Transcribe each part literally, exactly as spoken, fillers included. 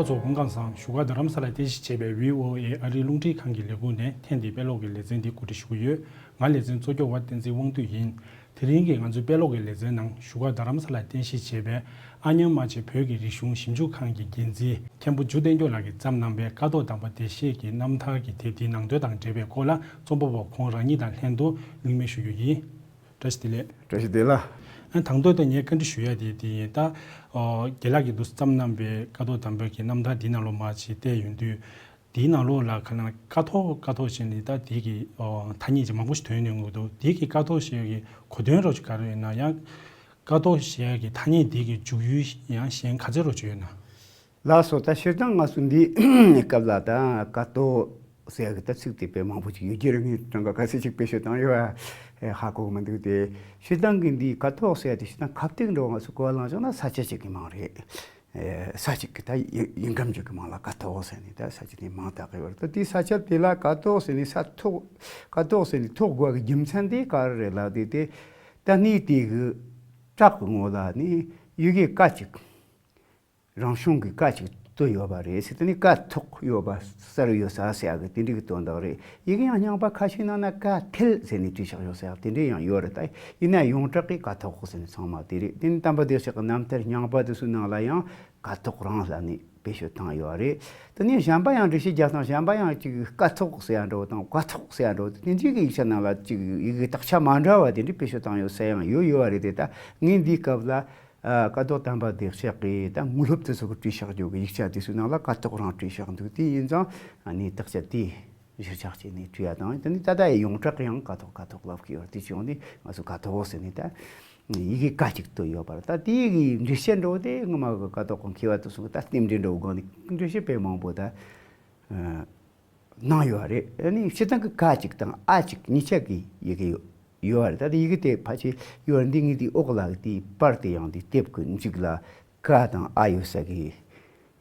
ཚོ་སྐུ་ཁམས་བཟང་། བཞུགས་སྒར་རྡ་རམ་ས་ལར་རྟེན་གཞི་བྱས་པའི་བྷི་ཨོ་ཨེ་ཨ་རིའི་རླུང་འཕྲིན་ཁང་གི་ལས་ཁུངས་ནས་ཐེངས་འདིའི་དཔེ་ཀློག་གི་ལེ་ཚན་འདི་གོ་སྒྲིག་ཞུ་གི་ཡོད། ང་ལེ་ཚན་གཙོ་སྐྱོང་བ་བསྟན་འཛིན་དབང་འདུས་ཡིན། དེ་རིང་གི་ང་ཚོའི་དཔེ་ཀློག་གི་ལེ་ཚན་ནང་བཞུགས་སྒར་རྡ་རམ་ས་ལར་རྟེན་གཞི་བྱས་པའི་ཨ་མྱེས་རྨ་ཆེན་བོད་ཀྱི་རིག་གཞུང་ཞིབ་འཇུག་ཁང་གི་འགན་འཛིན་མཁན་པོ་འཇུ་བསྟན་སྐྱོང་ལགས་ཀྱིས་བརྩམས་གནང་བའི་ཀཿཐོག་དམ་པ་བདེ་གཤེགས་ཀྱི་རྣམ་ཐར་གྱི་དེབ་དེའི་ནང་དོན་དང་འབྲེལ་བའི་སྐོར་ལ་རྩོམ་པ་པོ་ཁོང་རང་ཉིད་དང་ལྷན་དུ་གླེང་མོལ་ཞུ་རྒྱུ་ཡིན། བཀྲ་ཤིས་བདེ་ལེགས། བཀྲ་ཤིས་བདེ་ལེགས། ཨ་དང་ཐོག་ཏུ་ངས་བཀའ་འདྲི་ཞུ་ཡ་དེ་དེ་ཡིན། ད་ཨོ་རྒན་ལགས་ཀྱིས་འདུག་བརྩམས་གནང་བའི་ཀཿཐོག་དམ་པ་གྱི་རྣམ་ཐར་འདི་ནང་ལོགས་མར་ཅིག་བལྟས་ཡོང་དུས། དེའི་ནང་ལོགས་ལ་ག་ན་ཀཿཐོག་ཀཿཐོག་ཟེར་ནས་ད་དེ་གི་ཨོ་ཐ་སྙད་ཅིག་མང་པོ་ཞིག་ཐོན་ཡོང་གི་འདུག་དེ་གི་ཀཿཐོག་ཟེར་གི་གོ་དོན་རོ་ཅིག་ག་རེ་ཡིན་ན། ཡང་ཀཿཐོག་ཟེར་གི་ཐ་སྙད་དེ་གི་འཇུག་ཡུལ་ཡང་གཞན་ག་ཚད་རོ་ཅིག་ཡོད་ན། ལགས་སོ། ད་སྤྱིར་བཏང་ང་ཚོ་འདི་སྐབས་ལ་ད་ཀཿཐོག་ཟེར་གི་ད་ཚིག་དེ་དཔེ་མང་པོ་ཅིག་ཡོད་རྒྱུ་རེད། ངས་གྲངས་ཀ་ག་ཚད་ཅིག་བེད་སྤྱོད་བཏང་ཡོད་ཧ་གོ་གི་མི་འདུག་སྟེ། སྤྱིར་བཏང་གི་འདི་ཀཿཐོག་ཟེར་དེ་སྤྱིར་བཏང་ཁ་གཏད་འགྲོ་ང་ཚོ་གོ་བ་བླངས་བྱུང་ན་ས་ཆ་ཅིག་གི་མིང་རེད། ཨེ་ས་ཅིག་གི་ད་ཡུལ་ཡུལ་ཁམས་ཅིག་གི་མིང་ལ་ཀཿཐོག་ཟེར་ནས་ད་ས་ཆ་དེ་མིང་བཏགས་ཀྱི་ཡོད་རེད། ད་དེ་ས་ཆ་དེ་ལ་ཀཿཐོག་ཟེར་ནས་ས་ཐོག་ཀཿཐོག་ཟེར་ནས་ཐོགས་དགོས་གི་རྒྱུ་མཚན་དེ་ག་རེ་རེད་ལབ་དུས། དེ་ད་གནས་དེ་གི་བྲག་གི་ངོས་ལ་ནི་ཡི་གེ་ཀ་ཅིག་རང་བྱུང་གི་ཀ་ཅིག་བཏོད་ཡོད་པ་རེད་ཟེར། དེ་ནི་ཀཿཐོག་ཡོད་པ་གསལ་ཡོད་ས་ཟེར་ཡག་གི་དེ་འདྲའི་གི་དོན་དག་རེད། ཡི་གེ་ཡང་རྙིང་པ་ཁ་ཤས་ནང་ན་ཀཿཐལ་ཟེར་ནས་བྲིས་བཞག་ཡོད་ས་ཡག་དེ་འདྲའི་ཡང་ཡོད་རེད། ད་ཡིན་ན་ཡོངས་གྲགས་ཀྱི་ཀཿཐོག་ཟེར་ནས་ཚང་མ་དེ་རེད། དེ་ནི་དམ་པ་བདེ་གཤེགས་ཀྱི་རྣམ་ཐར་རྙིང་པ་དེ་ཚོའི་ནང་ལ་ཡང་ཀཿཐོག་རང་ལབ་ནས་བེད་སྤྱོད་བཏང་ཡོད་རེད། དེ་ནས་གཞན་པ་ཡང་འགྲེལ་བཤད་རྒྱག་སྟངས་གཞན་པ་ཡང་ཅིག་ཀཿཐོག་ཟེར་ཡ་འདྲ་བོ་དང་ཀཿཐོག་ཟེར་ཡ་འདྲ་བོ་དེ་འདྲའི་གི་ཡིག་ཆ་ནང་ལ་ཅིག་ཡི་གེ་དག་ཆ་མ་འདྲ་བ་དེ་འདྲའི་བེད་སྤྱོད་བཏང་ཡོད་ས་ཡང་ཡོད་ཡོད་རེད། དེ་ད་ངས་འདིའི་སྐབས་ལ། ཨ་ཀཿཐོག་དམ་པ་བདེ་གཤེགས་ཀྱི་ད་དངོས་སློབ་དེ་ཚོ་གི་བྲིས་བཞག་རྒྱུ་གི་ཡིག་ཆ་དེ་ཚོའི་ནང་ལ་ཀཿཐོག་རང་བྲིས་བཞག་འདུག་དེ་ཡིན་ཙང་ཨ་ནི་དག་ཆ་དེ་གཞིར་བཞག་བྱས་ནས་བྲིས་ཡ་དང་། དེ་ནི་ད་ལྟ་ཡི་ཡོངས་གྲགས་ཡང་ཀཿཐོག་ཀཿཐོག་ལབ་ཀྱི་ཡོད་རེད། དེ་བྱུང་ནས་ང་ཚོ་ཀཿཐོག་ཟེར་ནས་ད་ཡི་གེ་ཀ་གཅིག་བཏོད་ཡོད་པ་རེད། ད་དེ་གི་འགྲེལ་བཤད་འདྲ་བོ་དེ་སྔོན་མ་གི་ཀཿཐོག་གི་མཁས་པ་དེ་ཚོ་གི་ད་རྟེན་འབྲེལ་འདྲ་བོ་སྒང་ནས་འགྲེལ་བཤད་དཔེ་མང་པོ་ད་ཨ། གནང་ཡོད་རེད། ཨ་ནི་སྤྱིར་བཏང་གི་ཀ་གཅིག་དང་ཨ་གཅིག་གཉིས་ཆ་གི་ཡི་གེ་ཡོད་ཡོད་རེད། ད་ལྟ་ཡི་གེ་དེ་ཕལ་ཆེར་ཡོད་རེད། འདི་ངས་དེའི་འོག་ལ་དེའི་པར་དེ་ཡང་དེའི་དེབ་ཀྱི་མཇུག་ལ་ཀ་དང་ཨ་ཡོད་ས་གི་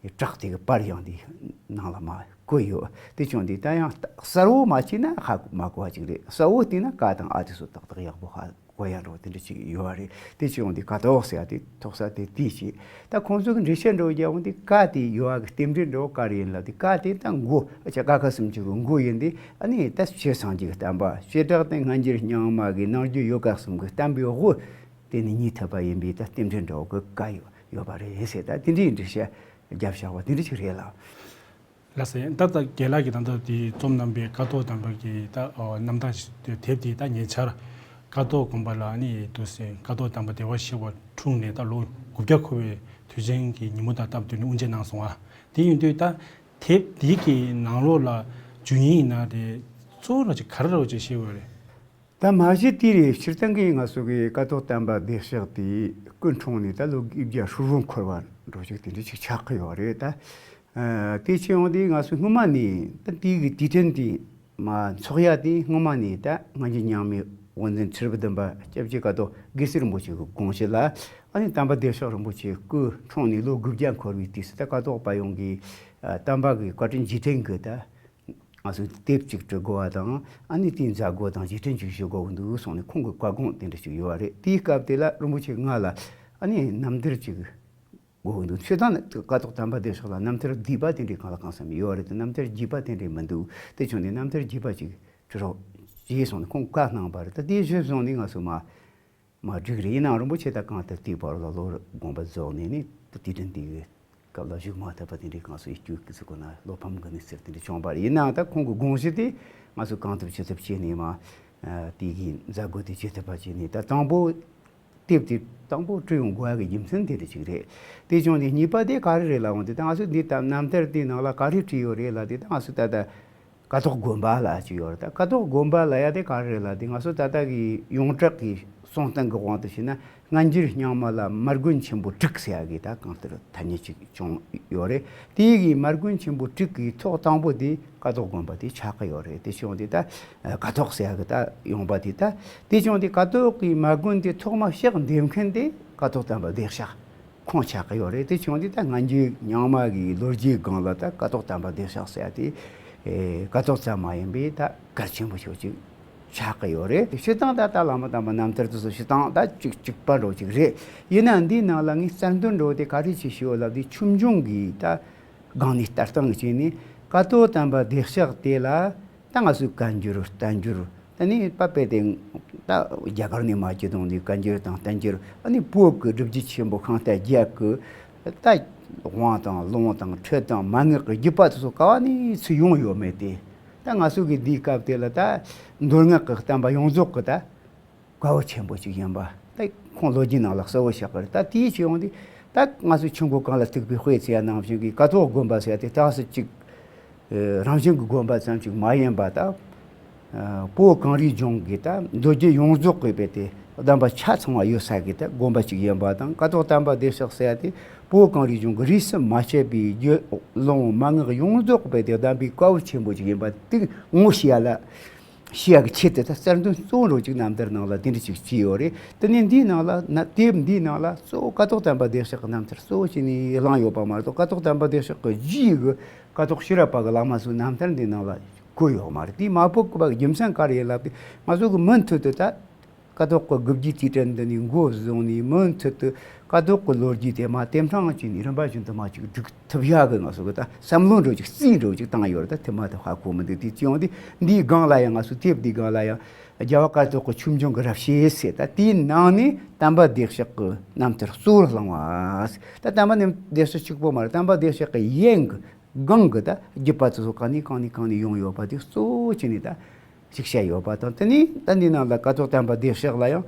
བྲག་དེ་གི་པར་ཡང་དེའི་ནང་ལ་མར་བཀོད་ཡོད། དེ་བྱུང་དུས་ད་ཡང་གསལ་བོ་མ་བྱས་ན་ཧ་མ་གོ་བ་ཅིག་རེད། གསལ་བོ་བལྟས་ན་ཀ་དང་ཨ་དེ་ཚོ་ཏག་ཏག་ཡག་པོ་ཧ་གོ་ཡ་འགྲོ་དེ་འདྲ་ཅིག་ཡོད་རེད། དེ་ཅི་ཡོང་དུས་ཀཿཐོག་ཟེར་ཡ་དེ་ཐོགས་ས་དེ་དེ་ཅིག་ད་ཁོང་ཚོ་གི་འགྲེལ་བཤད་འགྲོ་རྒྱུ་འོང་དུས་ཀ་དེ་ཡོད་ཨ་གི་རྟེན་འབྲེལ་འགྲོ་ག་རེ་ཡིན་ལབ་དུས་ཀ་དེ་ད་མགོ་ཨ་ཅག་ཀ་ཁ་གསུམ་ཅིག་གི་མགོ་ཡིན་དུས། ཨ་ནི་ད་ཆོས་སངས་རྒྱས་ཀྱི་བསྟན་པ་བྱེ་བྲག་ཏུ་སྔ་འགྱུར་རྙིང་མ་གི་ནང་རྒྱུད་ཡོ་ག་གསུམ་གི་བསྟན་པའི་དབུ་དེ་ནི་རྙེད་ཐུབ་པ་ཡིན་པས་ད་རྟེན་འབྲེལ་འགྲོ་གི་ཀ་ཡོད་ཡོད་པ་རེད་ཟེར། ད་དེ་འདྲའི་འགྲེལ་བཤད་རྒྱབ་བཞག་པ་དེ་འདྲ་ཅིག་རེད་ལ། ལགས་སོ། ད་ལྟ་རྒན་ལགས་ཀྱིས་ད་ལྟ་དེ་རྩོམ་གནང་པའི་ཀཿཐོག་དམ་པ་གི་ད་ཨོ་རྣམ་ཐར་དེབ་དེ་ད་ཉེ་ཆར་ཀཿཐོག་དགོན་པ་ལ་ནི་དུ་སེ་ཀཿཐོག་དམ་པ་བདེ་བར་གཤེགས་པ་འཁྲུངས་ནས་ད་ལོ་དགུ་བརྒྱ་འཁོར་བའི་དུས་ཆེན་གྱི་ཉིན་མོ་དང་སྟབས་བསྟུན་ནས་དབུ་འབྱེད་གནང་སོང་བ། དེ་ཡིན་དུས་ད་དེབ་དེ་གི་ནང་ལོགས་ལ་བཅུག་ཡིན་ན་དེ་གཙོ་བོ་ར་ཅིག་ག་རེ་ར་ཅིག་ཤེས་དགོས་རེད། ད་མ་གཞི་དེ་རེད། སྤྱིར་བཏང་གི་ང་ཚོ་གི་ཀཿཐོག་དམ་པ་བདེ་གཤེགས་དེ་སྐུ་འཁྲུངས་ནས་ད་ལོ་བརྒྱད་བརྒྱ་ཧྲིལ་བོ་འཁོར་བ་འགྲོ་ཞིག་དེ་འདྲ་ཅིག་ཆགས་ཀྱི་ཡོད་རེད། ད་ཨ་དེ་བྱས་ཡོང་དུས་ང་ཚོ་སྔོན་མ་ནས་ད་དེ་གི་དུས་དྲན་དེ་མ་འཚོགས་ཡ་དེ་སྔོན་མ་ནས་ད་སྔ་འགྱུར་རྙིང་མའི་དབུ་འཛིན་ཁྲི་རབས་བདུན་པ་སྐྱབས་རྗེ་ཀཿཐོག་དགེ་བཤེས་རིན་པོ་ཆེ་གི་དགོངས་གཞི་ལ། ཨ་ནི་དམ་པ་བདེ་གཤེགས་རིན་པོ་ཆེ་སྐུ་འཁྲུངས་ནས་ལོ་དགུ་བརྒྱ་འཁོར་བའི་དུས་སུ་ད་ཀཿཐོག་དཔལ་ཡོན་གྱི་ཨ་བསྟན་པ་གི་བཀའ་དྲིན་རྗེས་དྲན་གྱི་ད། ང་ཚོས་དེབ་ཅིག་འབྲི་དགོས་པ་དང་། ཨ་ནི་དེའི་མཛད་སྒོ་དང་རྗེས་དྲན་ཅིག་ཞུ་དགོས་ཀྱི་འདུག་གསུངས་ནས་ཁོང་གི་བཀའ་དགོངས་དེ་འདྲ་ཞིག་ཡོད་པ་རེད། དེའི་སྐབས་དེ་ལ་རིན་པོ་ཆེ་ང་ལ་ཨ་ནི་རྣམ་ཐར་ཅིག་དགོས་ཀྱི་འདུག་སྤྱིར་བཏང་ནི་ཀཿཐོག་དམ་པ་བདེ་གཤེགས་ལ་རྣམ་ཐར་བསྡུས་པ་དེ་འདྲའི་གང་ལ་གང་འཚམ་ཡོད་པ་རེད་དེ། རྣམ་ཐར་རྒྱས་པ་དེ་འདྲའི་མི་འདུག་དེ་བྱུང་ནས་རྣམ་ཐར་རྒྱས་པ་ཅིག་འབྲི་རོགས་ཞེས་གསུངས་ནས་ཁོང་བཀའ་གནང་བ་རེད། ད་དེའི་གཞི་བཟུང་ནས་ང་ཚོ་མ། མ་འགྲིག་རེད། ཡིན་ནའང་རིན་པོ་ཆེ་དང་གང་ལྟར་དེའི་བར་ལ་ལོ་དགོངས་པ་རྫོགས་ནས་ནི་ད་དུས་དྲན་དེའི་སྐབས་ལ་བཞུགས་མ་ཐུབ་པ་དེ་འདྲའི་གང་སོ་ཡི་སྐྱོ་གི་ཚུལ་ཁོ་ན་བློ་ཕམ་གི་ནི་ཟེར་དེ་འདྲའི་བྱུང་བ་རེད། ཡིན་ནའང་ད་ཁོང་གི་དགོངས་གཞི་དེ་ང་ཚོ་གང་ཐུབ་ཅི་ཐུབ་བྱས་ནས་མ་དེ་གི་མཛད་སྒོ་དེ་བྱེད་ཐུབ་པ་བྱས་ནས། ད་དང་པོ་དེབ་དེ་དང་པོ་བྲིས་ཡོང་དགོས་ཡ་གི་རྒྱུ་མཚན་དེ་འདྲ་ཅིག་རེད། དེ་བྱུང་སྟེ་གཉིས་པ་དེ་ག་རེ་རེད་ལབ་འོང་དུས། ད་ང་ཚོ་འདི་ལྟར་རྣམ་ཐར་དེའི་ནང་ལ་ག་རེ་བྲིས་ཡོད་རེད་ལབ་དུས། ད་ང་ཚོ་ད་ལྟ། ཀཿཐོག་དགོན་པ་ལ་ཅིག་ཡོད་རེད། ད་ཀཿཐོག་དགོན་པ་ལབ་ཡ་དེ་ག་རེ་རེད་ལབ་དུས། ང་ཚོ་ད་ལྟ་གི་ཡོངས་གྲགས་ཀྱི་གསུང་སྟངས་ཀྱི་དབང་དུ་བྱས་ན། སྔ་འགྱུར་རྙིང་མ་ལ་མར་དགོན་ཆེན་པོ་དྲུག་ཟེར་ཡ་གི་ད་གང་ལྟར་ཐ་སྙད་ཅིག་བྱུང་ཡོད་རེད། དེ་གི་མར་དགོན་ཆེན་པོ་དྲུག་གི་ཐོག་དང་པོ་དེ་ཀཿཐོག་དགོན་པ་དེ་ཆགས་ཀྱི་ཡོད་རེད། དེ་བྱུང་སྟེ་ད་ཀཿཐོག་ཟེར་ཡ་གི་ད་ཡོང་པ་དེ། ད་དེ་བྱུང་སྟེ་ཀཿཐོག་གི་མར་དགོན་དེ་ཐོག་མ་ཕྱག་འདེབས་མཁན་དེ་ཀཿཐོག་དམ་པ་བདེ་གཤེགས། ཁོང་ཆགས་ཀྱི་ཡོད་རེད། དེ་བྱུང་དུས་ད་སྔ་འགྱུར་རྙིང་མ་གི་ལོ་རྒྱུས་སྒང་ལ་ད་ཀཿཐོག་དམ་པ་བདེ་གཤེགས་ཟེར་ཡ་དེ་ཨེ་ཀཿཐོག་ཙམ་མ་ཡིན་པའི་ད་གལ་ཆེན་པོ་ཞིག་ཅིག་ཆགས་ཀྱི་ཡོད་རེད། སྤྱིར་བཏང་ད་ད་བླ་མ་དམ་པ་རྣམ་ཐར་དེ་ཚོ་སྤྱིར་བཏང་ད་གཅིག་གཅིག་པ་འདྲ་བོ་ཅིག་རེད། ཡིན་ན་འདིའི་ནང་ལ་ངས་གསལ་འདོན་འདྲ་བོ་དེ་ག་རེ་ཅིག་ཞུ་ལབ་དུས། ཆོས་འབྱུང་གི་ད་ སྒང་ནས་ལྟ་སྟངས་ཀྱི་ཆ་ནས་ཀཿཐོག་དམ་པ་སྡེ་གཤེགས་དེ་ལ་ད་ང་ཚོས་བཀའ་འགྱུར་བསྟན་འགྱུར་དེ་ནས་པ་དཔེ་དེ་ད་རྒྱ་གར་ནས་མར་བརྒྱུད་བཏང་ནས་བཀའ་འགྱུར་དང་བསྟན་འགྱུར། ཨ་ནི་བོད་ཀྱི་སྒྲུབ་བརྒྱུད་ཆེན་པོ་ཤིང་རྟ་བརྒྱད་ཀྱི་ད་དབང་དང་ལུང་དང་ཁྲིད་དང་མན་ངག་གི་བརྒྱུད་པ་དེ་ཚོ་ག་བ་ནས་ཚུར་ཡོང་ཡོད་མེད་དེ། ད་ང་ཚོ་གི་འདིའི་སྐབས་དེ་ལ་ད་མདོ་སྔགས་ཀྱི་བསྟན་པ་ཡོངས་རྫོགས་ཀྱི་ད་དཀའ་བ་ཆེན་པོ་ཅིག་ཡིན་པ། ད་ཁོང་ལོ་རྒྱུས་ནང་ལ་གསལ་བོ་བཞག་གི་རེད། ད་དེའི་ཕྱི་ཡོང་དུས་ད་ང་ཚོ་ཆུ་མགོ་གངས་ལ་ཐུག་པའི་དཔེ་ཚོ་ཡང་ནང་བཞིན་གྱི་ཀཿཐོག་དགོན་པ་ཟེར་ཡ་དེ་ད་སུ་གཅིག་རང་བཞིན་གྱི་དགོན་པ་ཙམ་ཅིག་མ་ཡིན་པ། ད་བོད་གངས་རིའི་ལྗོངས་ཀྱི་ད་མདོ་རྒྱུད་ཡོངས་རྫོགས་ཀྱི་དཔེ་དེ་གདམས་པ་ཆ་ཚང་བ་ཡོད་ས་གི་ད་དགོན་པ་ཅིག་ཡིན་པ་དང་། ཀཿཐོག་དམ་པ་བདེ་གཤེགས་ཟེར་ཡ་དེ་བོད་གངས་རིའི་ལྗོངས་ཀྱི་རིས་སུ་མ་ཆད་པའི་རྒྱུད་ལུང་མན་ངག་ཡོངས་རྫོགས་དཔེ་དེ་གདམས་པའི་དཀའ་བ་ཆེན་པོ་ཅིག་ཡིན་པ་དེ་ངོ་ཤེས་ཡ་ལ། ཤེས་ཡག་གི་ཆེད་དུ་ད་གསར་འདོན་གཙོ་བོ་འདྲ་ཅིག་རྣམ་ཐར་ནང་ལ་དེ་འདྲ་ཅིག་བྲིས་ཡོད་རེད། དེ་ནས་འདིའི་ནང་ལ་ན་དེབ་འདིའི་ནང་ལ་གཙོ་བོ་ཀཿཐོག་དམ་པ་བདེ་གཤེགས་ཀྱི་རྣམ་ཐར་གཙོ་བོ་བྱས་ནས་བླངས་ཡོད་པ་མ་གཏོགས། ཀཿཐོག་དམ་པ་བདེ་གཤེགས་ཀྱི་རྗེས་ཀྱི་ཀཿཐོག་ཤེས་རབ་པ་གི་བླ་མ་ཚོའི་རྣམ་ཐར་འདིའི་ནང་ལ་བཀོད་ཡོད་མ་རེད། དེ་མ་བཀོད་པ་གི་རྒྱུ་མཚན་ག་རེ་ཡིན་ལབ་དུས། ང་ཚོ་གི་མུ་མཐུད་དུ་ད་ཀཿཐོག་གི་དགུ་བརྒྱུད་རྩིས་འཕྲུལ་འདི་ནས་འགོ་བཟུང་ནས་མུ་མཐུད་དུ་ཀཿཐོག་གི་ལོ་རྒྱུས་དེ་མར་དེབ་ཕྲེང་བྱས་ནས་རིམ་པ་བཞིན་དུ་མར་ཅིག་སྒྲིག་ཐུབ་ཡག་གི་ང་ཚོ་གི་ད་བསམ་བློ་འདྲ་ཅིག་རྩིས་འདྲ་ཅིག་བཏང་ཡོད་རེད། ད་དེ་མ་ཐག་ཧ་གོ་མི་འདུག་དེ་བྱས་ཡོང་དུས་འདིའི་སྒང་ལ་ཡང་། ང་ཚོའི་དེབ་འདིའི་སྒང་ལ་ཡང་རྒྱལ་བ་ཀཿཐོག་གི་ཆོས་འབྱུང་གི་རབ་བྱེད་ཟེར། ད་དེའི་ནང་ནས་དམ་པ་བདེ་གཤེགས་ཀྱི་རྣམ་ཐར་གཙོ་བོར་བླངས་པ་ཟེར། ད་དམ་པ་བདེ་གཤེགས་གཅིག་པོ་མ་རེད། དམ་པ་བདེ་གཤེགས་ཀྱི་ཡན་གྱི་སྒང་གི་ད་བརྒྱུད་པ་དེ་ཚོ་གང་ནས་གང་ནས་གང་ནས་ཡོང་ཡོད་པ་དེ་གཙོ་བོ་བྱས་ནས་ད་ཅིག་བཤད་ཡོད་པ་དང་། དེ་ནས་ད་འདི་ནང་ལ་ཀཿཐོག་དམ་པ་བདེ་གཤེགས་ལ་ཡང་།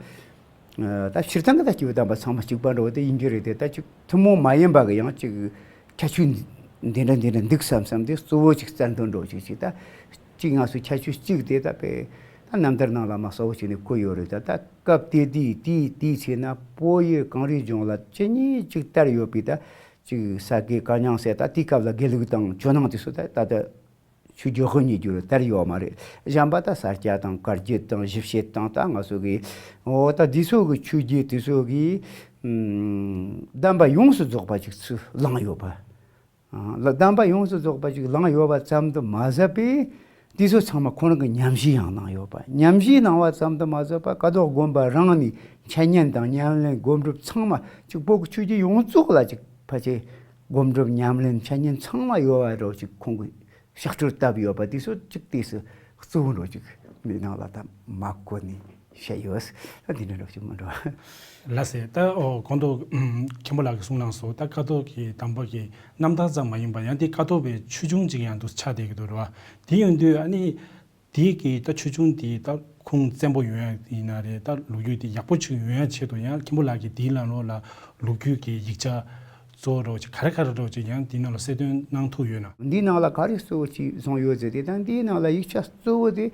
ཨ། ད་སྤྱིར་བཏང་གི་ད་སྐྱེས་བུ་དམ་པ་ཚང་མ་གཅིག་པ་འདྲ་བོ་དེ་ཡིན་རྒྱུ་རེད་དེ། ད་ཅིག་ཐུན་མོང་མ་ཡིན་པ་གི་ཡང་ཅིག་ཁྱད་ཆོས་འདི་འདྲ་འདི་འདྲ་འདུག་བསམ་བསམ་དེ་གཙོ་བོ་ཅིག་རྩལ་འདོན་འདྲ་བོ་ཅིག་ཅིག་ད་ཅིག་ང་ཚོའི་ཁྱད་ཆོས་གཅིག་དེ་ད་དཔེ་ད་རྣམ་ཐར་ནང་ལ་མར་གསལ་བོ་བྱས་ནས་བཀོད་ཡོད་རེད། ད་ད་སྐབས་དེ་དུས་དེའི་དུས་ཚེ་ན་བོད་ཡུལ་གངས་རིའི་ལྗོངས་ལ་ཇི་སྙེད་ཅིག་དར་ཡོད་པའི་ད་ཅིག་ས་དགེ་བཀའ་རྙིང་ཟེར། ད་དེའི་སྐབས་ལ་དགེ་ལུགས་དང་ཇོ་ནང་དེ་ཚོ་ད་ད་ལྟ་ཆོས་བརྒྱུད་དབུ་བརྙེས་རྒྱུར་དར་ཡོད་མ་རེད། གཞན་པ་ད་ས་སྐྱ་དང་བཀའ་བརྒྱུད་དང་གཞིས་བྱེས་དང་ད་ང་ཚོ་གི་འོ་ད་འདི་ཚོ་གི་ཆོས་བརྒྱུད་དེ་ཚོ་གི་ཨམ་གདམས་པ་ཡོངས་སུ་རྫོགས་པ་ཅིག་ཚུར་བླངས་ཡོད་པ། ཨ་ལ་གདམས་པ་ཡོངས་སུ་རྫོགས་པ་ཅིག་བླངས་ཡོད་པ་ཙམ་དུ་མ་ཟད་པས། དེ་ཚོ་ཚང་མ་ཁོ་རང་གི་ཉམས་བཞེས་ཡང་གནང་ཡོད་པ། ཉམས་བཞེས་གནང་བ་ཙམ་དུ་མ་ཟད་པ། ཀཿཐོག་དགོན་པ་རང་ནས་འཆད་ཉན་དང་ཉམས་ལེན་སྒོམ་སྒྲུབ་ཚང་མ་ཅིག་བོད་ཀྱི་ཆོས་བརྒྱུད་ཡོངས་རྫོགས་ལ་ཅིག་ཕལ་ཆེར་སྒོམ་སྒྲུབ་ཉམས་ལེན་འཆད་ཉན་ཚང་མ་ཡོད་པ་འདྲ་ཅིག་ཁོང་གིས་ཕྱག་སྲོལ་བཏབ་ཡོད་པ། དེ་ཚོ་གཅིག་དེ་སུ་གཙོ་བོ་འགྲོ་གཅིག་མི་ནང་ལ་ད་མ་བཀོད་ནས་བཤད་ཡོད། ད་འདི་འདྲ་འགྲོ་གཅིག་མི་འགྲོ། ལགས་སེ། ད་ཨོ་གོང་དུ་ཨམ་མཁན་པོ་ལགས་ཀྱིས་གསུངས་གནང་སོང་། ད་ཀཿཐོག་གི་དམ་པ་གི་རྣམ་ཐར་ཙམ་མ་ཡིན་པར་ཡང་དེ་ཀཿཐོག་པའི་ཆོས་འབྱུང་ཅིག་ཡང་དུ་ཆགས་བསྡད་ཀྱི་འདུག་རེད་བ། དེ་ཡིན་དུས་ཨ་ནི་དེ་གི་ད་ཆོས་འབྱུང་དེ་ད་ཁུངས་བཙན་པོ་ཡོང་ཡ་ཡིན་ན་རེད། ད་ལོ་རྒྱུས་དེ་ཡག་པོ་ཅིག་ཡོང་ཡ་ཆེད་དུ་ཡང་མཁན་པོ་ལགས་ཀྱིས་དེའི་ནང་ལོགས་ལ་ལོ་རྒྱུས་ཀྱི་ཡིག་ཆ་གཙོ་བོ་འདྲ་ཅིག་ག་རེ་ག་རེ་འདྲ་ཅིག་ཡང་དེའི་ནང་ལ་གསལ་སྟོན་གནང་ཐུབ་ཡོད་ན། འདིའི་ནང་ལ་ག་རེ་གཙོ་བོ་ཅིག་བཟུང་ཡོད་ཟེར་དུས། ད་འདིའི་ནང་ལ་ཡིག་ཆ་གཙོ་བོ་དེ་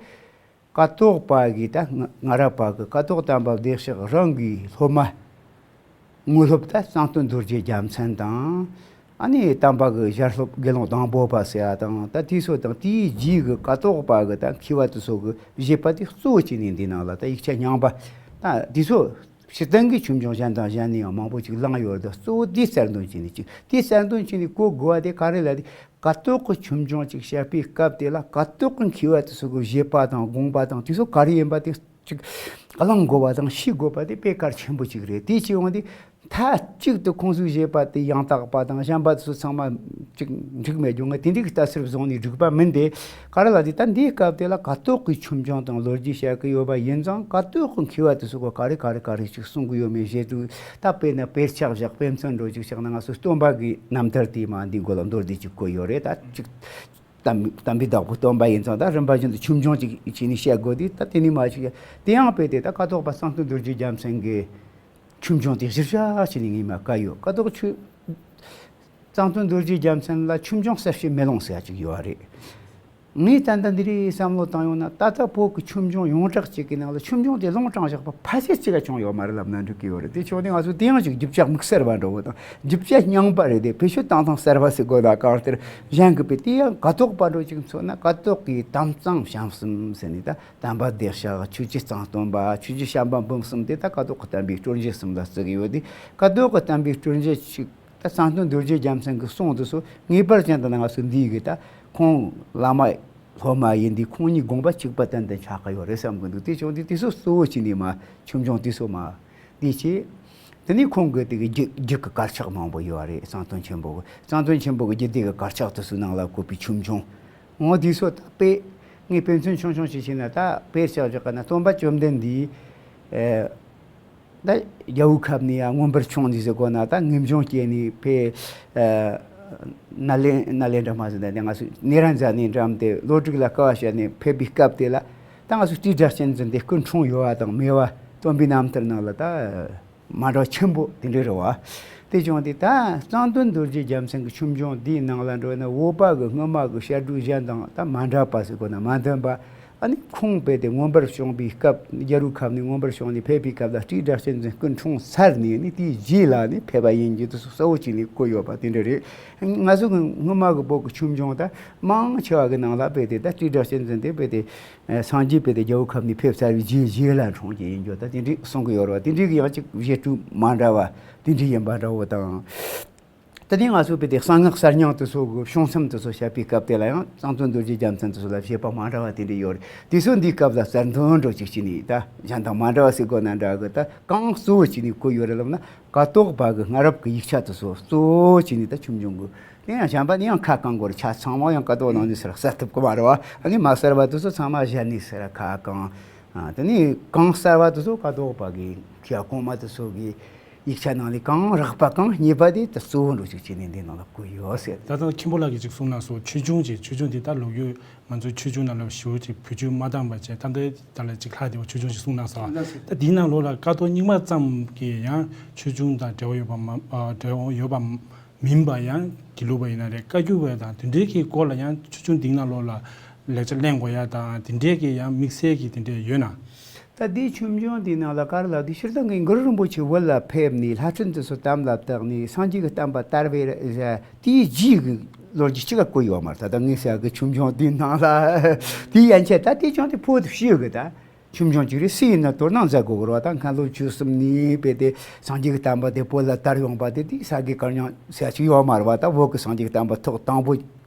ཀཿཐོག་པ་གི་ད་སྔ་སྔ་རབས་པ་གི་ཀཿཐོག་དམ་པ་བདེ་གཤེགས་རང་གི་སློབ་མ་དངོས་སློབ་ད་གཙང་སྟོན་རྡོ་རྗེ་རྒྱལ་མཚན་དང་། ཨ་ནི་དམ་པ་གི་ཞལ་སློབ་དགེ་སློང་སྡོང་པོ་པ་ཟེར་བ་དང་། ད་དེ་ཚོ་དང་དེའི་རྗེས་གི་ཀཿཐོག་པ་གི་ད་མཁས་པ་དེ་ཚོ་གི་བཞེད་པ་དེ་གཙོ་བོ་བྱས་ནས་འདི་ནང་ལ་ད་ཡིག་ཆ་རྙིང་པ་ད་དེ་ཚོ་སྤྱིར་བཏང་གི་ཆོས་འབྱུང་གཞན་དང་གཞན་ནས་ཡང་མང་པོ་ཅིག་བླངས་ཡོད་རེད། གཙོ་བོ་དེ་གསལ་འདོན་བྱས་ནས་ཅིག་དེ་གསལ་འདོན་བྱས་ནས་གོ་དགོས་པ་དེ་ག་རེ་ལབ་དུས། ཀཿཐོག་གི་ཆོས་འབྱུང་ཅིག་བཤད་པའི་སྐབས་དེ་ལ་ཀཿཐོག་གི་མཁས་པ་དེ་ཚོ་གི་བཞེད་པ་དང་དགོངས་པ་དང་དེ་ཚོ་ག་རེ་ཡིན་པ་དེ་ཅིག་བླང་དགོས་པ་དང་ཤེས་དགོས་པ་དེ་དཔེ་གལ་ཆེན་པོ་ཅིག་རེད། དེ་བྱས་ཡོང་དུས་མཐའ་གཅིག་ཏུ་ཁོང་ཚོའི་བཞེད་པ་དེ་ཡང་དག་པ་དང་གཞན་པ་དེ་ཚོ་ཚང་མ་ཅིག་འགྲིག་མེད་རྒྱུ་ངས་དེ་འདྲའི་ལྟ་ཚུལ་བཟུང་ནས་འགྲིག་པ་མིན་ཏེ། ག་རེ་ལབ་དུས་ད་འདིའི་སྐབས་དེ་ལ་ཀཿཐོག་གི་ཆོས་འབྱུང་དང་ལོ་རྒྱུས་བཤད་ཀྱི་ཡོད་པ་ཡིན་ཙང་། ཀཿཐོག་གི་མཁས་པ་དེ་ཚོ་གི་ག་རེ་ག་རེ་ག་རེ་ཅིག་གསུང་གི་ཡོད་མེད་བཤད་དུས། ད་དཔེར་ན་དཔེར་ཆ་བཞག་དཔེ་མཚོན་འདྲ་ཅིག་བཞག་ན། ང་ཚོ་སྟོན་པ་གི་རྣམ་ཐར་དེ་མ་འདི་མགོ་ལ་མདོར་བསྡུས་ཅིག་བཀོད་ཡོད་རེད། ད་ཅིག་དམ་དམ་པའི་བདག་པོ་སྟོན་པ་ཡིན་ཙང་། ད་རིམ་པ་བཞིན་དུ་ཆོས་འབྱུང་ཅིག་བྱས་ནས་བཤད་དགོས་དུས། ད་དེ་ནས་མར་ཅིག་དེ་ཡང་དཔེ་དེ་ད་ཀཿཐོག་པ་གཙང་སྟོན་རྡོ་རྗེ་རྒྱལ་མཚན་གྱི་ཆོས་འབྱུང་དེ་གཞིར་བཞག་བྱས་ནས་ངས་མར་བཀོད་ཡོད། ཀཿཐོག་ཆོས་གཙང་སྟོན་རྡོ་རྗེ་རྒྱལ་མཚན་ལ་ཆོས་འབྱུང་གསལ་བྱེད་མེ་ལོང་ཟེར་ཡ་ཅིག་ཡོད་རེད། ངས་ད་ལྟ་འདི་རིགས་བསམ་བློ་བཏང་ཡོང་ན། ད་ལྟ་བོད་ཀྱི་ཆོས་འབྱུང་ཡོངས་གྲགས་ཅིག་གི་ནང་ལ་ཆོས་འབྱུང་དེ་ལུང་དྲངས་བཞག་པ་ཕལ་ཆེར་གཅིག་ཀ་བྱུང་ཡོད་མ་རེད་ལབ་ན་འགྲིག་གི་ཡོད་རེད། དེ་ཕྱོགས་ནས་ང་ཚོ་དེ་ཡང་ཅིག་རྒྱུ་ཆ་དམིགས་བསལ་བ་འདྲ་བོ་དང་། རྒྱུ་ཆ་རྙིང་པ་རེད་དེ། བེད་སྤྱོད་བཏང་སྟངས་གསར་བ་ཟེར་དགོས་ན་གང་ལྟར་གཞན་གྱི་དཔེ། དེ་ཡང་ཀཿཐོག་པ་འདྲ་ཅིག་མཚོན་ན། ཀཿཐོག་གི་དམ་གཙང་བྱམས་གསུམ་ཟེར་ནས། ད་དམ་པ་བདེ་གཤེགས། ཆོས་རྗེ་གཙང་སྟོན་པ། ཆོས་རྗེ་བྱམས་པ་འབུམ་གསུམ་དེ་ད་ཀཿཐོག་གི་བསྟན་པའི་སྲོལ་འབྱེད་གསུམ་ལ་བརྩི་གི་ཡོད་དེ། ཀཿཐོག་གི་བསྟན་པའི་སྲོལ་འབྱེད་ཅིག་ད་གཙང་སྟོན་རྡོ་རྗེ་རྒྱལ་མཚན་གྱི་གསུང་དེ་ཚོ་ངེས་པར་ཅན་དུ་ང་ཚོ་འདིའི་གི་ད་ཁོང་བླ་མ་སློབ་མ་ཡིན་དུས། ཁོང་གཉིས་དགོངས་པ་གཅིག་པ་ཏན་ཏན་ཆགས་ཀྱི་ཡོད་རེད་བསམ་གི་འདུག་དེ་བྱུང་དུས་དེ་ཚོ་གཙོ་བོ་བྱས་ནས་མར་ཆོས་འབྱུང་དེ་ཚོ་མར་འདི་བྱས། དེ་ནས་ཁོང་གི་དེ་གི་རྒྱུད་རྒྱུད་ཀྱི་དཀར་ཆག་མང་པོ་ཡོད་རེད། གཙང་སྟོན་ཆེན་པོ་གི། གཙང་སྟོན་ཆེན་པོ་གི་རྒྱུད་སྡེ་གི་དཀར་ཆག་དེ་ཚོའི་ནང་ལ་བཀོད་པའི་ཆོས་འབྱུང་། འོ་དེ་ཚོ་ད་དཔེ་ངས་དཔེ་མཚོན་ཆུང་ཆུང་ཞིག་བྱས་ན། ད་དཔེ་ཆ་བཞག་ག་ན་སྟོན་པ་བཅོམ་ལྡན་འདས། ཨེ། ད་རྒྱལ་པོའི་ཁབ་ནས་ཡང་མངོན་པར་བྱུང་ནས་ཟེར་གོ་ན། ད་ངེས་འབྱུང་སྐྱེས་ནས་ཕེ། ཨ། ནཱ་ལེན་ནཱ་ལེནྡྲ་མ་ཟེར་ན། དེ་ང་ཚོ་ནེ་རན་ཛ་ནའི་འགྲམ་དེ་ལོ་དྲུག་ལ་དཀའ་བ་སྤྱད་ནས་ཕེབས་པའི་སྐབས་དེ་ལ། ད་ང་ཚོ་སྤྲེའུ་སྒྲ་གཅན་འཛིན་དེ་སྐུ་འཁྲུངས་ཡོད་པ་དང་མེད་པ། སྟོན་པའི་རྣམ་ཐར་ནང་ལ་ད་མ་འདྲ་བ་ཆེན་པོ་དེ་འདྲ་རེད་བ། དེ་བྱུང་སྟེ་ད་གཙང་སྟོན་རྡོ་རྗེ་རྒྱལ་མཚན་གྱི་ཆོས་འབྱུང་འདིའི་ནང་ལ་འགྲོ་ན། བོད་པ་གི་སྔོན་མ་གི་བཤད་སྒྲོས་གཞན་དང་ད་མ་འདྲ་བ་ཟེར་གོ་ན་མ་མཐུན་པ། ཨ་ནི་ཁོང་དཔེ་དེ་མངོན་པར་བྱུང་བའི་སྐབས། རྒྱལ་པོའི་ཁབ་ནས་མངོན་པར་བྱུང་ནས་ཕེབས་པའི་སྐབས་ལ་སྤྲེའུ་སྒྲ་གཅན་འཛིན་སྐུ་འཁྲུངས་ཚར་ནས་ནི་དེའི་རྗེས་ལ་ནི་ཕེབས་པ་ཡིན་རྒྱུ་དེ་གསལ་བོ་བྱས་ནས་བཀོད་ཡོད་པ་དེ་འདྲ་རེད། ང་ཚོ་གི་སྔོན་མ་གི་བོད་ཀྱི་ཆོས་འབྱུང་ད་མང་ཆེ་བ་གི་ནང་ལ་དཔེ་དེ་ད་སྤྲེའུ་སྒྲ་གཅན་འཛིན་དེ་དཔེ་དེ་སངས་རྒྱས་དཔེ་དེ་རྒྱལ་པོའི་ཁབ་ནས་ཕེབས་ཚར་བའི་རྗེས་རྗེས་ལ་འཁྲུངས་རྒྱུ་ཡིན་རྒྱུ་ད་དེ་འདྲའི་གསུང་གི་ཡོད་རེད་བ། དེ་འདྲའི་གི་ཡང་ཅིག་བཤད་སྒྲོས་མ་འདྲ་བ་དེ་འདྲའི་ཡིན་པ་འདྲ་བོ་དང་། དེ་ནས་ང་ཚོ་དཔེ་དེ་གསང་སྔགས་གསར་རྙིང་དེ་ཚོ་གི་བྱུང་མཚམས་དེ་ཚོ་བཤད་པའི་སྐབས་དེ་ལ་ཡང་གཙང་སྟོན་རྡོ་རྗེ་རྒྱལ་མཚན་དེ་ཚོ་ལ་བཞེད་པ་མ་འདྲ་བ་དེ་འདྲ་ཡོད་རེད། དེ་ཚོ་འདིའི་སྐབས་ལ་གསར་འདོན་འགྲོ་ཅིག་བྱས་ནས། ད་གཞན་དང་མ་འདྲ་བ་ཟེར་དགོས་ན་འདྲ་གི། ད་གང་གཙོ་བོ་བྱས་ནས་བཀོད་ཡོད་རེད་ལབ་ན། ཀཿཐོག་པ་གི་སྔ་རབས་ཀྱི་ཡིག་ཆ་དེ་ཚོ་གཙོ་བོ་བྱས་ནས་ད་ཆོས་འབྱུང་གི། དེ་ཡང་གཞན་པ་ནི་ཡང་ཁ་གང་དགོས་རེད། ཆ་ཚང་མ་ཡང་ཀཿཐོག་ནང་ནས་ཟེར་གསལ་ཐུབ་ཀྱི་མ་རེད་བ། ཨ་ནི་མ་གསལ་བ་དེ་ཚོ་ཚང་མ་གཞན་ནས་ཟེར་ཁ་གང་། ཨ། དེ་ནས་གང་གསལ་བ་དེ་ཚོ་ཀཿཐོག་པ་གི་མཁས་པ་གོང་མ་དེ་ཚོ་གི་ཡིག་ཆ་ནང་ལས་གང་རགས་པ་གང་རྙེད་པ་དེ་ད་གཙོ་བོ་འདྲ་ཅིག་བྱས་ནས་འདི་ནང་ལ་བཀོད་ཡོད་ཟེར། ད་ལྟ་མཁན་པོ་ལགས་ཀྱིས་ཅིག་གསུངས་གནང་སོང་། ཆོས་འབྱུང་ཅེས། ཆོས་འབྱུང་འདི་ད་ལོ་རྒྱུས་ང་ཚོའི་ཆོས་འབྱུང་ནང་ལ་ཞེ་པོ་ཅིག་བེད་སྤྱོད་མ་བཏང་བ་བྱས། ད་ལྟ་ད་ལ་ཅིག་ལྷག་བསྡད་པ་ཆོས་འབྱུང་ཞིག་གསུངས་གནང་སོང་། ད་འདིའི་ནང་ལོགས་ལ་ཀཿཐོག་རྙིང་མ་ཙམ་གྱིས་ཡང་ཆོས་འབྱུང་དང་འབྲེལ་བ་ཡོད་པ་མ། ཨ། འབྲེལ་བ་ཡོད་པ་མིན་པ། ཡང་དགེ་ལུགས་པ་ཡིན་ན་རེད། བཀའ་བརྒྱུད་པ་དང་དེ་འདྲའི་གི་སྐོར་ལ་ཡང་ཆོས་འབྱུང་འདིའི་ནང་ལོགས་ལ་ལེགས་ཆ་ལེན་དགོས་ཡ་དང་དེ་འདྲའི་གི་ཡང་དམིགས་བསལ་གྱི་དེ་འདྲའི་ཡོད་ན། ད་འདིའི་ཆོས་འབྱུང་འདིའི་ནང་ལ་ག་རེ་ལབ་དུས། སྤྱིར་བཏང་གི་གུ་རུ་རིན་པོ་ཆེ་བོད་ལ་ཕེབས་ནས་ལྷ་ཁྲིད་འདི་ཚོ་དམ་ལ་བཏགས་ནས་སངས་རྒྱས་ཀྱི་བསྟན་པ་དར་བའི་དེའི་རྗེས་ཀྱི་ལོ་རྒྱུས་གཅིག་ག་བཀོད་ཡོད་མ་རེད། ད་ལྟ་ངས་ཟེར་གི་ཆོས་འབྱུང་འདིའི་ནང་ལ། དེའི་ཡན་ཆད་ད་དེ་ཅང་དེ་བོད་དུ་ཕྱིར་གི་ད། ཆོས་འབྱུང་གཅིག་རེད། སུ་ཡིན་ན་དོ་སྣང་མཛད་དགོས་ཀྱི་རེད་བ། ད་མཁན་སློབ་ཆོས་གསུམ་ནས་དཔེ་དེ་སངས་རྒྱས་ཀྱི་བསྟན་པ་དེ་བོད་ལ་དར་ཡོང་བ་དེ་དེ་ས་དགེ་བཀའ་རྙིང་ཟེར་ཅིག་ཡོད་མ་རེད་བ། ད་བོད་ཀྱི་སངས་རྒྱས་ཀྱི་བསྟན་པ་ཐོག་དང་པོ་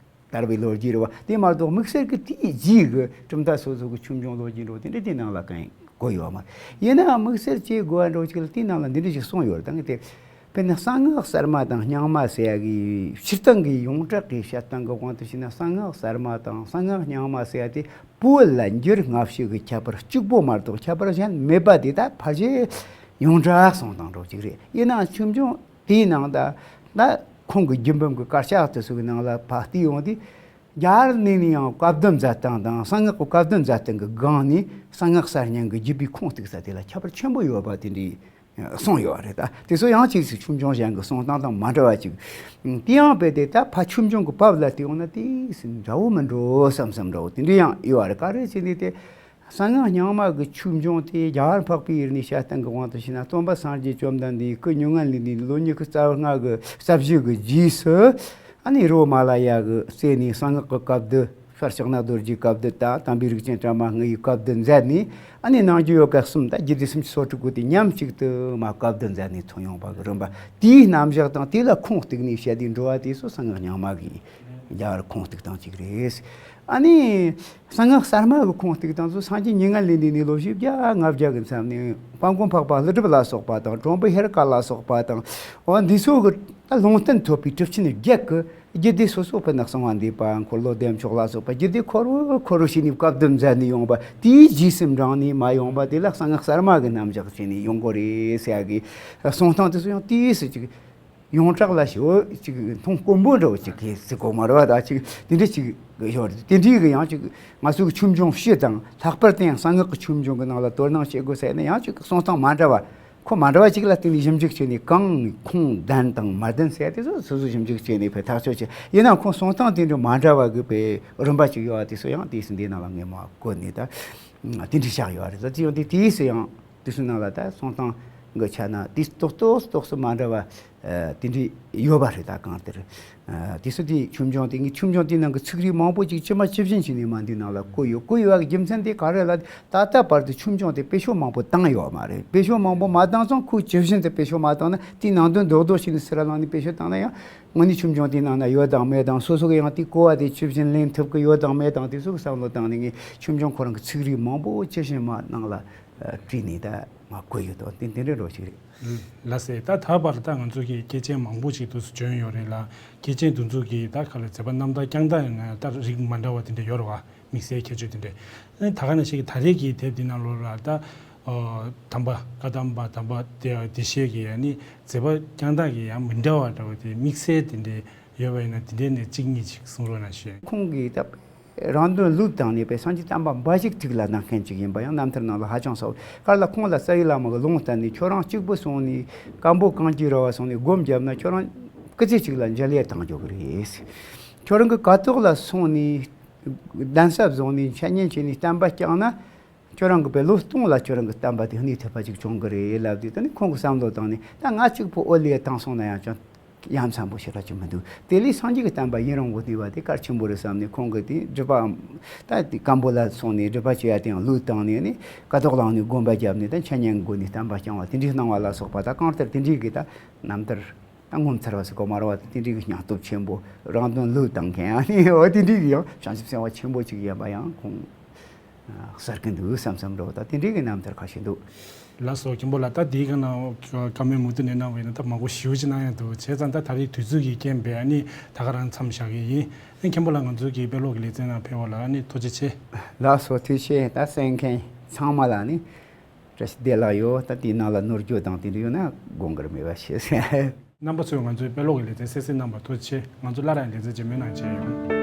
དར་བའི་ལོ་རྒྱུས་རེད་བ། དེ་མ་གཏོགས་དམིགས་བསལ་གྱི་དེའི་རྗེས་ཀྱི་གྲུབ་མཐའ་སོ་སོ་གི་ཆོས་འབྱུང་ལོ་རྒྱུས་འདྲ་བོ་དེ་འདྲ་དེའི་ནང་ལ་གང་ཡང་བཀོད་ཡོད་མ་རེད། ཡིན་ནའང་དམིགས་བསལ་བྱེད་དགོས་པ་འདྲ་བོ་ཅིག་ལ་དེའི་ནང་ལ་འདི་འདྲ་ཞིག་གསུངས་ཡོད་རེད། ད་ངས་དེ། དཔེར་ན་གསང་སྔགས་གསར་མ་དང་རྙིང་མ་ཟེར་ཡ་གི་སྤྱིར་བཏང་གི་ཡོངས་གྲགས་ཀྱི་བཤད་སྟངས་ཀྱི་དབང་དུ་བྱས་ན། གསང་སྔགས་གསར་མ་དང་གསང་སྔགས་རྙིང་མ་ཟེར་ཡ་དེ་བོད་ལ་འགྱུར་སྔ་ཕྱི་གི་ཁྱད་པར་གཅིག་པོ་མ་གཏོགས་ཁྱད་པར་གཞན་མེད་པ་དེ་ད་ཕལ་ཆེར་ཡོངས་གྲགས་གསུང་སྟངས་འདྲ་བོ་ཅིག་རེད། ཡིན་ནའང་ཆོས་འབྱུང་དེའི་ནང་ད་ད་ཁོང་གི་རྒྱུད་འབུམ་གྱི་དཀར་ཆག་དེ་ཚོ་གི་ནང་ལ་ཕར་བལྟས་ཡོང་དུས། རྒྱ་གར་ནས་ནི་ཡང་བཀའ་བསྡུ་མཛད་སྟངས་དང་། གསང་སྔགས་ཀྱི་བཀའ་བསྡུ་མཛད་སྟངས་ཀྱི་སྒང་ནས་གསང་སྔགས་གསར་རྙིང་གི་རྒྱུད་པའི་ཁུངས་གཏུགས་ས་དེ་ལ་ཁྱད་པར་ཆེན་པོ་ཡོད་པ་དེ་འདྲའི་གསུངས་ཡོད་རེད། ད་དེ་ཚོ་ཡང་ཅིག་ཅིག་ཆོས་འབྱུང་གཞན་གྱི་གསུང་སྟངས་དང་མ་འདྲ་བ་ཅིག། དེ་ཡང་དཔེ་དེ་ད་ཕ་ཆོས་འབྱུང་གི་བབ་ལ་བལྟས་ཡོང་ན་དེ་སྲིད་འདྲ་བོ་མི་འགྲོ་བསམ་བསམ་འདྲ་བོ་དེ་འདྲ་ཡང་ཡོད་རེད། ག་རེ་བྱས་ནས་དེ་གསང་སྔགས་རྙིང་མ་གི་ཆོས་འབྱུང་དེ་རྒྱ་གར་འཕགས་པའི་ཡུལ་ནས་བཤད་སྟངས་ཀྱི་དབང་དུ་བྱས་ན། སྟོན་པ་སངས་རྒྱས་བཅོམ་ལྡན་འདས་སྐུ་མྱ་ངན་ལས་འདས་ནས་ལོ་ཉི་ཤུ་རྩ་ལྔ་གི་རྩ་བཞི་གི་རྗེས་སུ། ཨ་ནི་རི་བོ་མ་ལ་ཡ་གི་རྩེ་ནས་གསང་སྔགས་ཀྱི་བཀའ་བསྡུ། ཤར་ཕྱོགས་ན་རྡོ་རྗེའི་བཀའ་བསྡུ་དང་། དམ་པའི་རིགས་ཅན་བྲམ་ཟེ་ལྔ་ཡི་བཀའ་བསྡུ་མཛད་ནས། ཨ་ནི་ནང་རྒྱུད་ཡོ་ག་གསུམ་དང་རྒྱུད་སྡེ་སུམ་ཅུ་སོ་དྲུག་པོ་དེ་མཉམ་གཅིག་ཏུ་མར་བཀའ་བསྡུ་མཛད་ནས་ཐོན་ཡོང་བ་གི་རིམ་པ། དེའི་རྣམ་གཞག་དང་དེ་ལ་ཁུངས་གཏུགས་ནས་བཤད་དེ་འགྲོ་བ་དེ་ཚོ་གསང་སྔགས་རྙིང་མ་གི་རྒྱ་གར་ཁུངས་གཏུགས་སྟངས་གཅིག་རེད། ཨ་ནི་གསང་སྔགས་གསར་མ་གི་ཁུངས་གཏུགས་སྟངས་ཚོ་སངས་རྒྱས་མྱ་ངན་ལས་འདས་ནས་ལོ་བཞི་བརྒྱ་ལྔ་བརྒྱ་གི་མཚམས་ནས་དཔལ་མགོན་འཕགས་པ་ཀླུ་སྒྲུབ་ལ་སོགས་པ་དང་། གྲུབ་པ་ཧེ་རུ་ཀ་ལ་སོགས་པ་དང་། འོ་འདི་ཚོ་གི་ད་ལུང་བསྟན་ཐོབ་པའི་གྲུབ་ཆེན་བརྒྱད་ཀྱི་རྒྱུད་སྡེ་སོ་སོ། དཔེར་ན་གསང་བ་འདུས་པ། འཁོར་ལོ་བདེ་མཆོག་ལ་སོགས་པ་རྒྱུད་སྡེ་འཁོར་བ་འཁོར་བ་བྱས་ནས་བཀའ་བསྡུ་མཛད་ནས་ཡོང་བ་དེའི་རྗེས་སུ་འབྲངས་ནས་མར་ཡོང་བ་དེ་ལ་གསང་སྔགས་གསར་མ་གི་རྣམ་གཞག་བྱས་ནས་ཡོང་དགོས་རེད་ཟེར་ཡ་གི་གསུང་སྟངས་དེ་ཚོ་ཡང་དེའི་སུ་ཅིག་ཡོངས་གྲགས་ལ་ཞེ་པོ་ཅིག་མཐོང་དཀོན་པོ་འདྲ་བོ་ཅིག་གི་ཟེར་གོ་མ་རེད་བ། ད་ཅིག་དེ་འདྲ་ཅིག་ཡོད་རེད། དེ་འདྲའི་གི་ཡང་ཅིག་ང་ཚོའི་ཆོས་འབྱུང་སྤྱི་དང་། ལྷག་པར་དུ་ཡང་གསང་སྔགས་ཀྱི་ཆོས་འབྱུང་གི་ནང་ལ་དོ་སྣང་བྱེད་དགོས་ཟེར་ན། ཡང་ཅིག་གསུང་སྟངས་མ་འདྲ་བ། ཁོ་མ་འདྲ་བ་ཅིག་ལ་བརྟེན་ནས་ཞིབ་འཇུག་བྱས་ནས་གང་ཁུངས་ལྡན་དང་མ་ལྡན་ཟེར་དེ་ཚོ་སོ་སོ་ཞིབ་འཇུག་བྱས་ནས་ཕར་ཐག་གཅོད་བྱས། ཡིན་ནའང་ཁོང་གསུང་སྟངས་དེ་འདྲ་མ་འདྲ་བ་གི་དཔེ་རིམ་པ་ཅིག་ཡོད་པ་དེ་ཚོ་ཡང་དེའི་སུ་འདིའི་ནང་ལ་ངས་མར་བཀོད་ནས་ད་དེ་འདྲ་བཞག་ཡོད་རེད། ད་དེ་ཡང་དེ་དེའི་སུ་ཡང་དེ་ཚོའི་ནང་ལ་ད་གསུང་སྟངས་གི་ཆ་ནས་དེ་ཏོག་ཏོག་ཏོག་ཙམ་མ་འདྲ་བ་དེ་འདྲ་ཡོད་པ་རེད། ད་གང་ལྟར། ཨ། དེ་ཚོ་དེ་ཆོས་འབྱུང་དེ་ངས་ཆོས་འབྱུང་དེའི་ནང་གི་ཚིག་རིས་མང་པོ་ཅིག་ཇི་མ་ཇི་བཞིན་བྱས་ནས་མར་འདིའི་ནང་ལ་བཀོད་ཡོད། བཀོད་ཡོད་པ་གི་རྒྱུ་མཚན་དེ་ག་རེ་ལབ་ན། ད་ལྟ་བར་དུ་ཆོས་འབྱུང་དེ་དཔེ་ཤོག་མང་པོ་བཏང་ཡོད་མ་རེད། དཔེ་ཤོག་མང་པོ་མ་བཏང་ཙང་ཁོ་ཇི་བཞིན་དུ་དཔེ་ཤོག་མ་བཏང་ན། དེའི་ནང་དོན་རྡོག་རྡོག་ཅིག་ནས་ཟུར་ལ་བླངས་ནས་དཔེ་ཤོག་བཏང་ན་ཡང་དངོས་གནས་ཆོས་འབྱུང་དེའི་ནང་ན་ཡོད་དང་མེད་དང་། སོ་སོ་གི་ཡང་དེའི་གོ་བ་དེ་ཇི་བཞིན་ལེན་ཐུབ་ཀྱི་ཡོད་དང་མེད་དང་། དེ་ཚོ་གི་བསམ་བློ་བཏང་ནས་ངས་ཆོས་འབྱུང་ཁོ་རང་གི་ཚིག་རིས་མང་པོ་ཇི་བཞིན་མར་ནང་ལ་ བྲིས་ནས་ད་མར་བཀོད་ཡོད་དོ། དེ་དེ་འདྲའི་འགྲོ་ཞིག་རེད། ལགས་སེ། ད་ད་བར་ད་ང་ཚོ་གི་སྐྱེས་ཆེན་མང་པོ་ཞིག་འདུག་སེ་བྱོན་ཡོད་རེད་ལ། སྐྱེས་ཆེན་དེ་ཚོ་གི་ད་ག་ལ་མཛད་པ་རྣམ་ཐར་བསྐྱངས་སྟངས་ཡིན་ན་ད་རིགས་མ་འདྲ་བ་དེ་འདྲ་ཡོད་རེད་བ། དམིགས་བསལ་ཁྱད་ཆོས་དེ་འདྲ། ཨ་ནི་ད་ག་ནང་བཞིན་གྱི་ད་རེས་ཀྱི་དེབ་འདི་ནང་ལོགས་ལ་ད་ཨོ་དམ་པ་བཀའ་གདམས་པ་དམ་པ་བདེ་བདེ་གཤེགས་ཀྱི་ཨ་ནི་མཛད་པ་བསྐྱངས་སྟངས་ཀྱི་ཡང་མི་འདྲ་བ་འདྲ་བ་དེ་དམིགས་བསལ་དེ་འདྲ་ཡོད་པ་ཡིན་ན་དེ་འདྲའི་ནས་གཅིག་གཉིས་ཅིག་གསུང་རོགས་གནང་ཞུ། ཁོང་གིས་ད་རང་དོན་བློས་བཏང་ནས་པའི་སངས་རྒྱས་བསྟན་པ་འབའ་ཞིག་ཐུགས་ལ་གནང་མཁན་ཅིག་ཡིན་པ་ཡང་རྣམ་ཐར་ནང་ལ་ཧ་ཅང་གསལ། ག་ལ་ཁོང་ལ་རྩ་བའི་བླ་མ་གིས་ལུང་བསྟན་ནས་ཁྱོད་རང་གཅིག་པུ་སོང་ནས་སྐམ་པོ་གངས་ཀྱི་ར་བ་སོང་ནས་སྒོམ་བརྒྱབ་ན་ཁྱོད་རང་སྐུ་ཚེ་གཅིག་ལ་འཇལ་ཡས་བཏང་འཇོག་གི་རེད། ཁྱོད་རང་གི་ཀ་ཐོག་ལ་སོང་ནས་གདན་ས་བཟུང་ནས་འཆད་ཉན་བྱས་ནས་བསྟན་པ་བསྐྱངས་ན། ཁྱོད་རང་གི་པའི་ལོ་སྟོང་ལ་ཁྱོད་རང་གི་བསྟན་པ་དེ་གནས་ཐུབ་པ་ཅིག་བྱུང་གི་རེད་ལབ་དུས། ད་ནི་ཁོང་གི་བསམ་བློ་བཏང་ནས་ད་ང་གཅིག་པུ་ཨོ་ལེ་བཏང་སོང་ན་ཡང་ཅང་ཡ་མཚན་པོ་ཞེ་དྲག་ཅིག་མི་འདུག་དེ་ལས་སངས་རྒྱས་ཀྱི་བསྟན་པ་ཡུན་རིང་པོ་གནས་པ་དེ་གལ་ཆེན་པོ་རེད་བསམ་ནས། ཁོང་གིས་དེ་སྒྲུབ་པའམ་ད་དེ་སྐམ་པོ་ལ་སོང་ནས་སྒྲུབ་པ་བྱེད་ཡ་དེ་ཡང་བློས་བཏང་ནས་ནི་ཀ་ཐོག་ལ་ནས་སྒོམ་པ་བརྒྱབ་ནས་ད་འཆད་ཉན་སྒོ་ནས་བསྟན་པ་བསྐྱངས་པ་དེ་འདྲའི་སྣང་བ་ལ་སོགས་པ། ད་གང་ལྟར་དེ་འདྲའི་གི་ད་རྣམ་ཐར། ད་ངོ་མཚར་བ་ཟེར་དགོས་མ་རེད་བ། དེ་འདྲའི་གི་སྙིང་སྟོབས་ཆེན་པོ་རང་དོན་བློས་བཏང་མཁན་ཨ་ནི་འོ་དེ་འདྲའི་གི་ཡང་བྱང་ཆུབ་སེམས་དཔའ་ཆེན་པོ་ཅིག་ཡིན་པ་ཡང་ཁོང་གསལ་གི་འདུག་བསམ་བསམ་འགྲོ། ད་དེ་འདྲའི་གི་རྣམ་ཐར་ཁ་ཤས་འདུག་ལགས་སོ། མཁན་པོ་ལགས། ད་དེའི་སྒང་ན་བཀའ་མོལ་མུ་མཐུད་ནས་གནང་བ་ཡིན་ན་ད་མང་པོ་ཞེ་པོ་ཅིག་གནང་ཡ་འདུག་བྱས་ཙང་ད་ད་རེས་དུས་ཚོད་ཀྱི་རྐྱེན་པས་ཨ་ནི་ད་ག་རང་མཚམས་བཞག་གི་ཡིན། ཨ་ནི་མཁན་པོ་ལགས་ང་ཚོའི་གི་དཔེ་ཀློག་གི་ལེ་ཚན་ནང་ཕེབས་པ་ལ་ཨ་ནི་ཐུགས་རྗེ་ཆེ། ལགས་སོ། ཐུགས་རྗེ་ཆེ། ད་གསན་མཁན་ཚང་མ་ལ་ཨ་ནི་བཀྲ་ཤིས་བདེ་ལེགས་ཡོད། ད་དེའི་ནང་ལ་ནོར་འཁྲུལ་དང་དེ་འདྲ་ཡོད་ན་དགོངས་འགལ་མེད་པ་ཞུ། རྣམ་པ་ཚོས་ང་ཚོའི་དཔེ་ཀློག་གི་ལེ་ཚན་གསན་གཟིགས་གནང་བར་ཐུགས་རྗེ་ཆེ། ང་ཚོ་སླར་ཡང་ལེ་ཚན་རྗེས་མའི་ནང་མཇལ་ཡོང་།